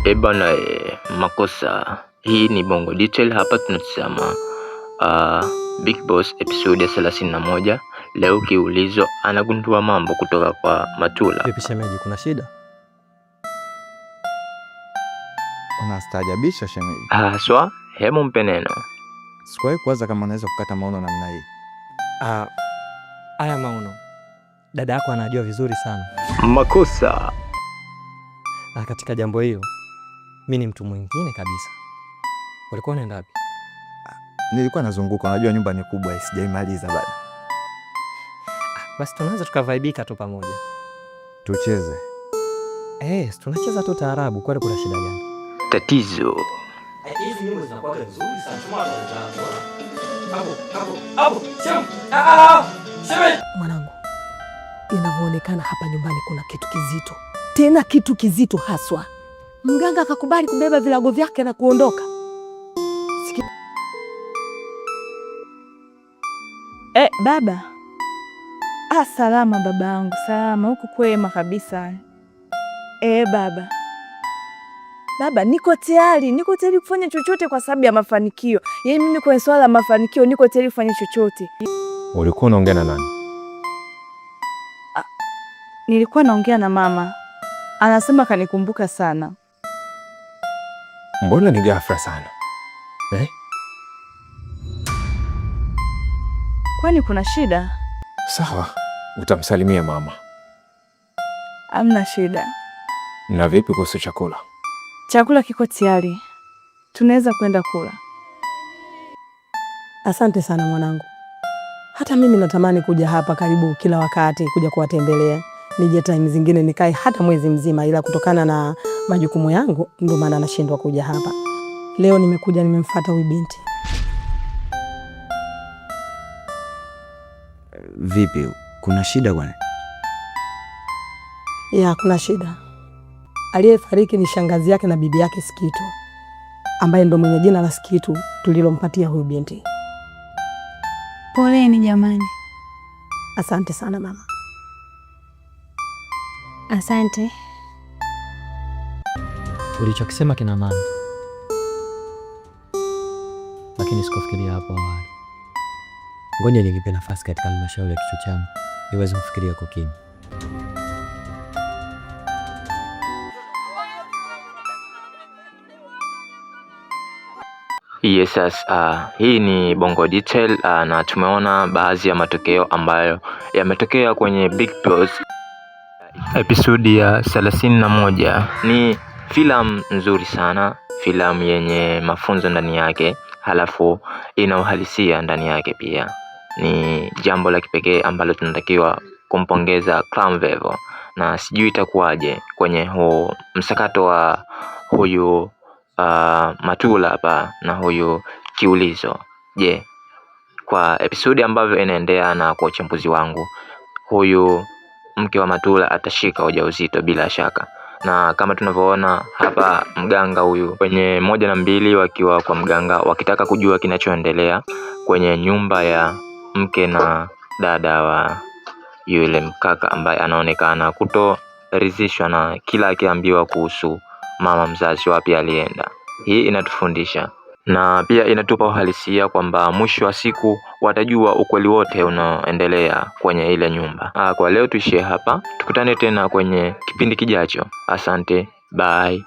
Ebana e, makosa. Hii ni Bongo Detail, hapa tunatazama Big Boss episode ya 31. Leo Kiulizo anagundua mambo kutoka kwa Matula. Vipi shemeji, kuna shida? Unastaajabisha shemeji. Haswa, hemu mpe neno. Sikuwahi kuwaza kama unaweza kukata maono namna hii. Haya maono dada yako anajua vizuri sana. Makosa. Na katika jambo hilo mi ni mtu mwingine kabisa. Ulikuwa unaenda wapi? Nilikuwa nazunguka, unajua nyumba ni kubwa, sijaimaliza bado. Basi tunaweza tukavaibika tu pamoja. Tucheze. Tunacheza tu taarabu, kwani kuna shida gani? Tatizo. Hizi nyimbo zinakuwa nzuri sana. Hapo hapo hapo. Ah, Mwanangu, inavyoonekana hapa nyumbani kuna kitu kizito, tena kitu kizito haswa. Mganga akakubali kubeba vilago vyake na kuondoka. Baba. Ah, salama baba yangu, salama huku kwema kabisa. Baba. Baba, niko tayari kufanya chochote kwa sababu ya mafanikio. Yaani mimi kwenye swala la mafanikio niko tayari kufanya chochote. Ulikuwa unaongea na nani? Nilikuwa naongea na mama. Anasema kanikumbuka sana. Mbona ni ghafla sana eh? Kwani kuna shida? Sawa, utamsalimia mama. Hamna shida. Na vipi kuhusu chakula? Chakula kiko tayari, tunaweza kwenda kula. Asante sana mwanangu. Hata mimi natamani kuja hapa karibu kila wakati kuja kuwatembelea, nije time zingine nikae hata mwezi mzima, ila kutokana na majukumu yangu ndio maana nashindwa kuja hapa. Leo nimekuja, nimemfuata huyu binti. Vipi, kuna shida bwana? Ya, kuna shida. Aliyefariki ni shangazi yake na bibi yake Sikitu, ambaye ndo mwenye jina la Sikitu tulilompatia huyu binti. Poleni jamani. Asante sana mama. Asante. Ulichokisema kina maana, lakini sikufikiria hapo awali. Ngoja nikipe nafasi katika halmashauri ya kichwa changu niweze kufikiria kwa kina. Yes, hii ni Bongo Detail na tumeona baadhi ya matokeo ambayo yametokea kwenye Big Boss episodi ya 31. Ni filamu nzuri sana, filamu yenye mafunzo ndani yake, halafu ina uhalisia ndani yake pia. Ni jambo la kipekee ambalo tunatakiwa kumpongeza Clamvevo, na sijui itakuwaje kwenye huu msakato wa huyu Matula hapa na huyu Kiulizo. Je, kwa episodi ambavyo inaendea na kwa uchambuzi wangu, huyu mke wa Matula atashika ujauzito bila shaka, na kama tunavyoona hapa mganga huyu kwenye 1 na 2 wakiwa kwa mganga wakitaka kujua kinachoendelea kwenye nyumba ya mke na dada wa yule mkaka ambaye anaonekana kutoridhishwa na kila akiambiwa kuhusu mama mzazi wapi alienda. Hii inatufundisha na pia inatupa uhalisia kwamba mwisho wa siku watajua ukweli wote unaoendelea kwenye ile nyumba. Kwa leo tuishie hapa, tukutane tena kwenye kipindi kijacho. Asante, bye.